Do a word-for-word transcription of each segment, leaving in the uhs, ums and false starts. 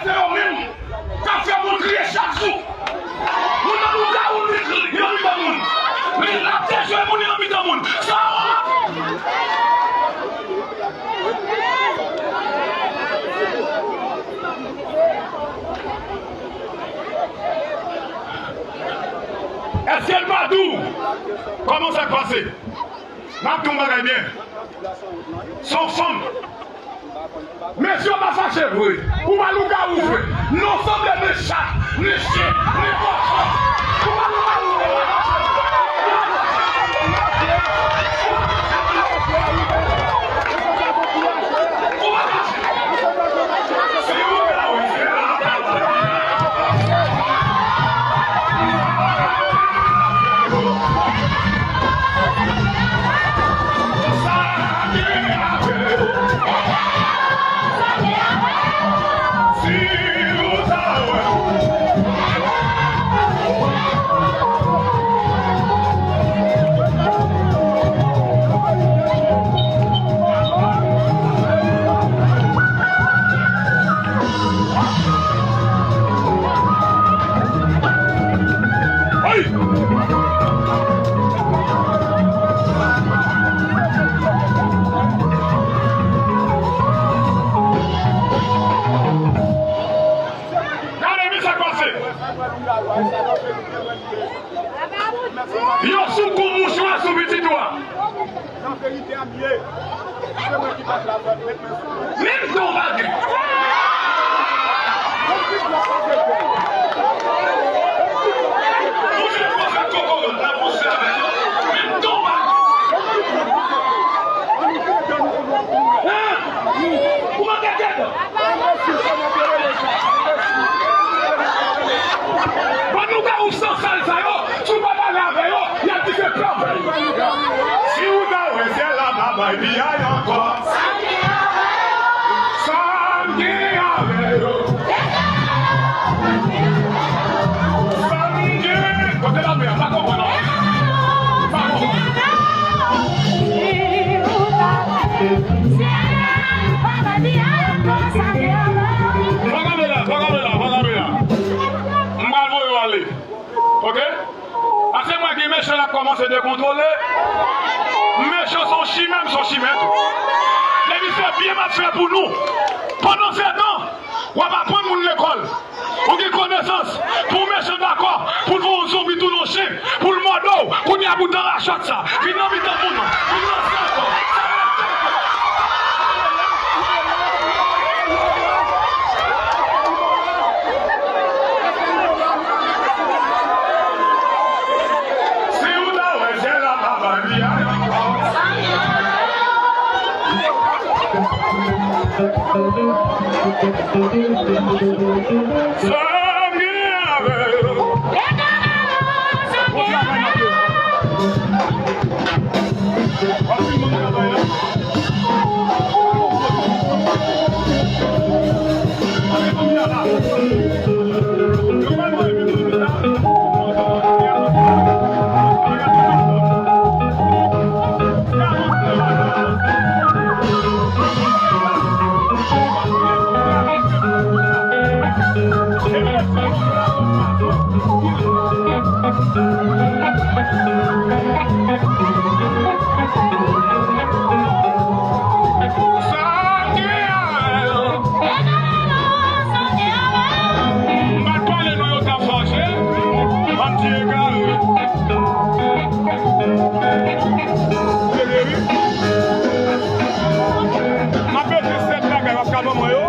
Se yo menm k ap fè moun kriye chak jou. Moun nan lougawou li nan mitan moun. Li ap dejwe moun li nan mitan moun. Sa wont! Èske l pa di w kòman sa k pase? M ap di w yon bagay byen. Se yon fanm. Mesye, w pa fache vre. Ou pa lougawou vre. Non, sanble ni chat, ni chen, ni kòchon. Ou pa lougawou vre. Ou pa fache. Gade, men sa k pase. Yo sou kou mouchwa sou pitit ou a. Nan verite a m ye. Se mwen ki bat la fèt, met men sou mwen. Menm jan w pa gen. Ou se pwofèt kokorat la pouse avèk yo. Menm jan w pa gen. Hein? Ou manke tèt. Ban nou gawou san sal sa yo, si w pa pale avè yo, y ap di se pè w. Si w ta wè syèl la pa bay piyay ankò. Sa m gen avè yo. Sa m gen. Kote la mè a, pa konprann anpil. Pa konprann. Pa kanpe la, pa kanpe la, pa kanpe la. M pral voye w ale. Oke? Paske mwen gen mechan l ap kòmanse dekontwole. Mechan se yon chimè, m se yon chimè tou. Depi se byen m ap fè pou nou. Pandansetan, w ap aprann moun lekòl. Ou gen konesans. Pou mechan dakò pou l fè yon zonbi tounen yon chen, pou l mòde w, kounye a pou w dan rachòt sa. Vin nan mitan moun nan. Vin nan sèkò. Si w ta wè syèl la pa bay piyay ankò. Sa m gen avè yo. Bon travay n ap fè. Anpil moun travay la. M pa t pale nou yo t ap fache. M ap di egare. Egare. M ap mete sèt bagay w ap ka ban mwen yo.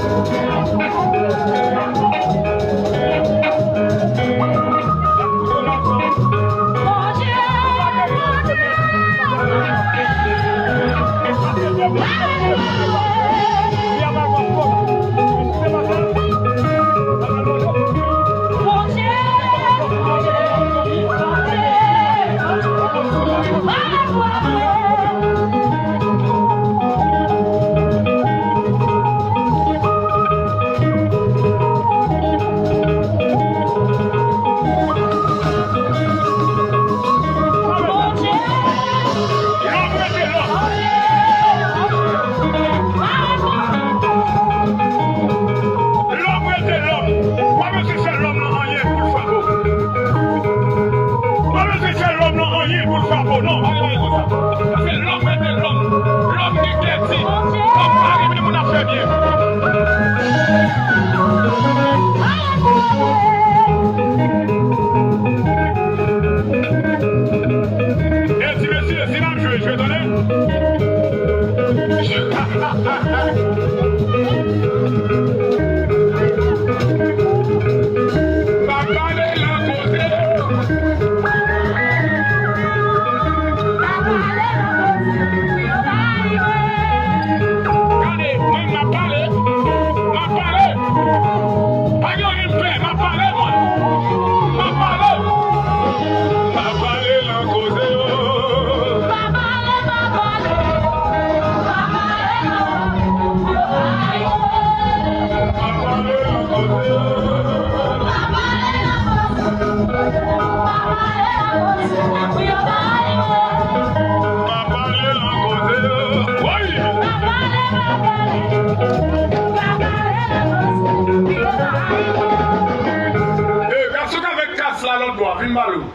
Lòt bò a, vin ba l ou.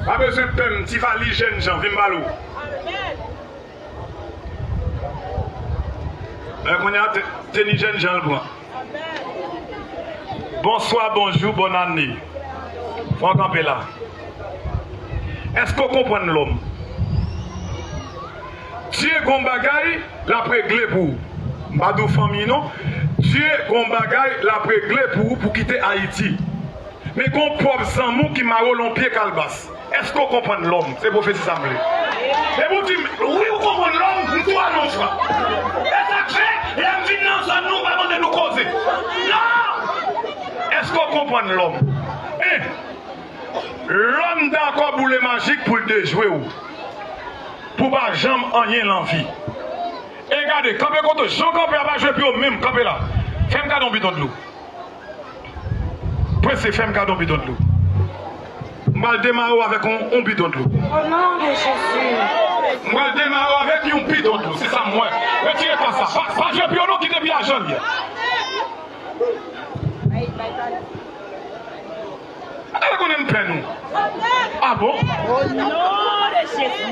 Pa bezwen pè m, ti valiz jènjan, vin ba l ou. E, kounye a, te-, teni jènjan l pran. Bonswa, bonjou, bòn ane. Fò w kanpe la. Èske w konprann lòm? Dye gon bagay l ap regle pou ou. M pa di w fanmi non. Dye gon bagay l ap regle pou ou pou kite Ayiti. Men gon pwòp zanmi w ki mare w lan yon pye kalbas. Èske w konprann lòm? Se pwofesi sa m vle. Depi w di m, wi, ou konprann lòm, m tou ale yon fwa. E sa k fè, lè m vin nan zòn nou, ou pa mande nou koze. Non! Èske w konprann lòm? En, lòm dakò boule majik pou l dejwe w. Pou w pa janm anyen lan vi. E gade, kanpe kote w, jan w kanpe a pa jwe pye w menm, kanpe la. Fè m kado yon bidon dlo. Prese, fè m kado yon bidon dlo. M pral demare w avèk yon, yon bidon dlo. O non de Jezi. M pral demare w avèk yon bidon dlo. Se sa m wè. Retire kò sa. Pa, pa jwe pye w non, kite pye a jan l ye. Atande, konnen m pè nou. A bon? O non de Jezi.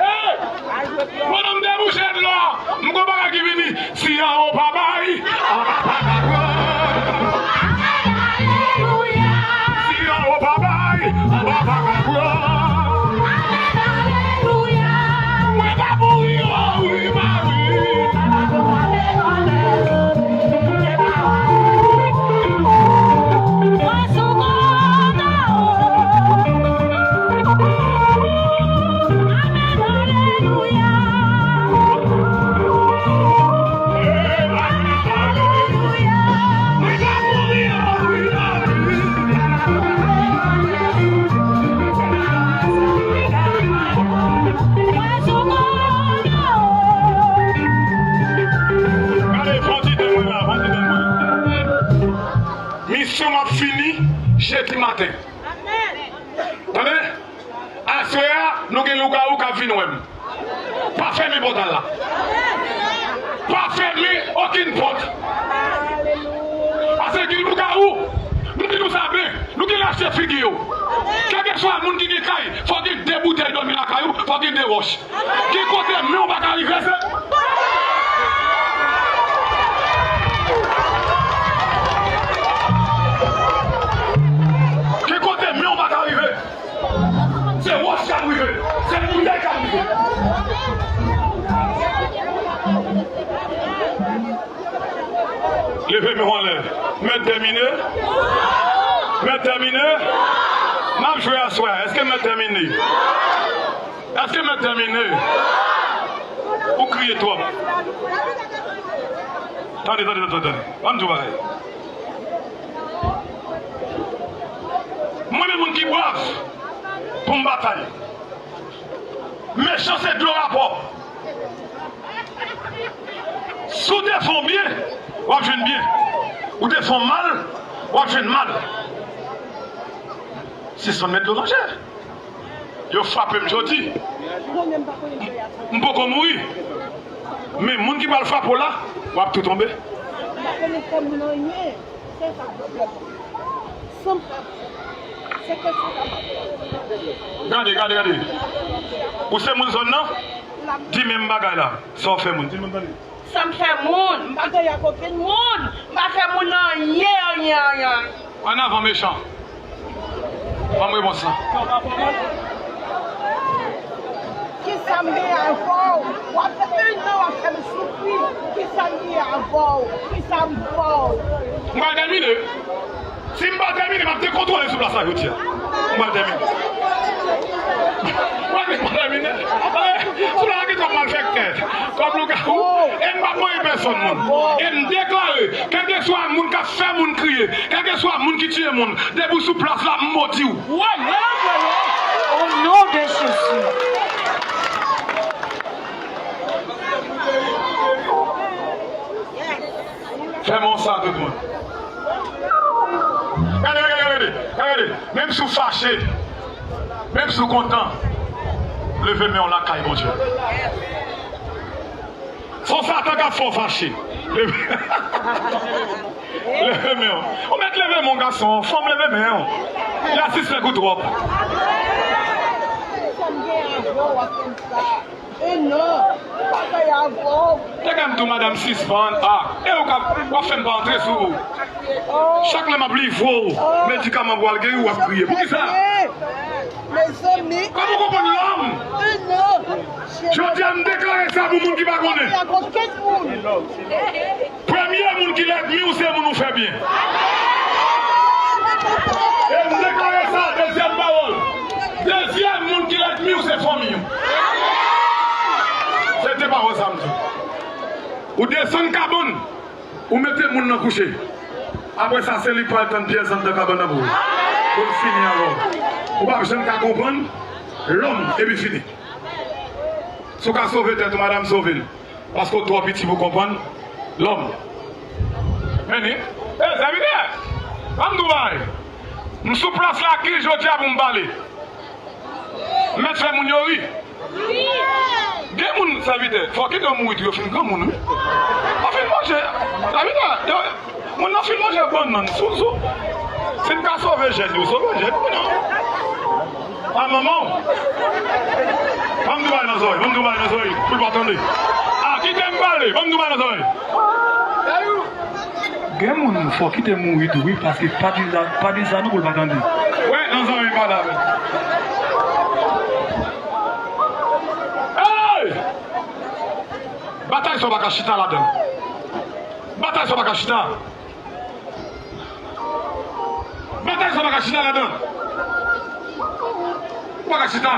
Hey! Pandan m debouche dlo a, m gon bagay ki vini. Si anwo pa bay, anba pa ka pran. Si anwo pa bay, anba pa ka pran. Mwen pa mouri, o wi, Mari. Gade, fon ti tan mwen la, fon ti tan mwen. Misyon m ap fini jedi maten. Tande? Aswè a, nou gen lougawou k ap vin wè m. Pa fèmen pòt la. Pa fèmen okenn pòt. Paske gen lougawou, nou di nou sa byen, nou gen lache figi yo. Kèlkeswa moun ki gen kay, fò gen de boutèy dòmi lakay ou, fò gen de wòch. Ki kote men w pa ka rive, se? Ki kote men w pa ka rive? Se wòch k ap rive. Se boutèy k ap rive. Leve men w anlè. M mèt tèmine. M mèt tèmine. N ap jwe aswè a. Èske m mèt tèmine? Èske m mèt tèmine? Ou kriye twòp. Tande, tande, tande, tande. Ban m di w bagay. Mwen menm moun ki brav pou m batay. Mechan se dlo rapò. Si w te fè w byen, w ap jwenn byen. Ou te fè w mal, w ap jwenn mal. Sispann met dlo nan je. Yo frape m jodi. M poko mouri. Men moun ki pral frape w la, w ap tou tonbe. Gade, gade, gade. Ou se moun zòn nan? Di menm bagay la. Sa w fè moun? Di moun tande. Sa m fè moun? M pa gay ak okenn moun. M pa fè moun anyen, anyen, anyen, anyen. Ann avan, mechan. Ban m repons lan. Kisa m gen avè w? W ap fè, yon nan w ap fè m soufri. Kisa m gen avè w? Kisa m fè w? M pral tèmine. Si m pa tèmine, m ap dekontwole sou plas la jodi a. M pral tèmine. M pral tèmine. Sou la gen twòp malfèktè, twòp lougawou. E m p ap manyen pèsonn moun. E m deklare, kèlkeswa moun k ap fè moun kriye, kèlkeswa moun ki tiye moun, depi w sou plas la, m modi w. O non de Jezi. Fèmen sa, tout moun. Gade, gade, gade, gade. Menm si w fache, menm si w kontan, leve men w lakay Bondye. Se Satan k ap fè w fache. Leve men w. Ou mèt leve men w, gason. Fanm, leve men w. Y a sispèk ou twòp. E non, pa fè y avè w. Te gen m tou, madanm, sispann. Ah, e ou ka, w ap fè m pa antre sou ou. Chak lè m ap livre w medikaman pou al geri, w ap kriye. Poukisa? Mezanmi. Kòman w konprann lòm? E non. Jodi a, m deklare sa pou moun ki pa konnen. Premye moun ki lènmi w se moun ou fè byen. E m deklare sa, dezyèm pawòl. Dezyèm moun ki lènmi w se fanmi w. Se de pawòl sa m di. Ou desann kabann, ou mete moun nan kouche. Apre sa, se li k pral tann pyès anndan kabann nan pou ou. Pou l fini avè w. Ou p ap janm ka konprann lòm epi fini. Si w ka sove tèt ou, madanm, sove l. Paske w twò piti pou konprann lòm. Men ni. E, sèvitè! Ban m di w bagay. M sou plas la ki jodi a pou m pale. M mèt fè moun yo ri. Gen moun, sèvitè, fò kite yo mouri tou, yo fin granmoun, wi. Yo fin manje. Sèvitè, yo, moun nan fin manje bannann sou, sou. Si n ka sove jèn yo, sove jèn yo, non. A manman w. Ban m di w bagay nan zòrèy, ban m di w bagay nan zòrèy, pou l pa tande. A, kite m pale, ban m di w bagay nan zòrèy. Gen moun fò kite mouri tou, wi, paske pa di sa, pa di sa non pou l pa tande. Wi, nan zòrèy pa la. Hey! Batay sa w pa ka chita ladan l. Batay sa w pa ka chita. Batay sa w pa ka chita ladan l. Ou pa ka chita.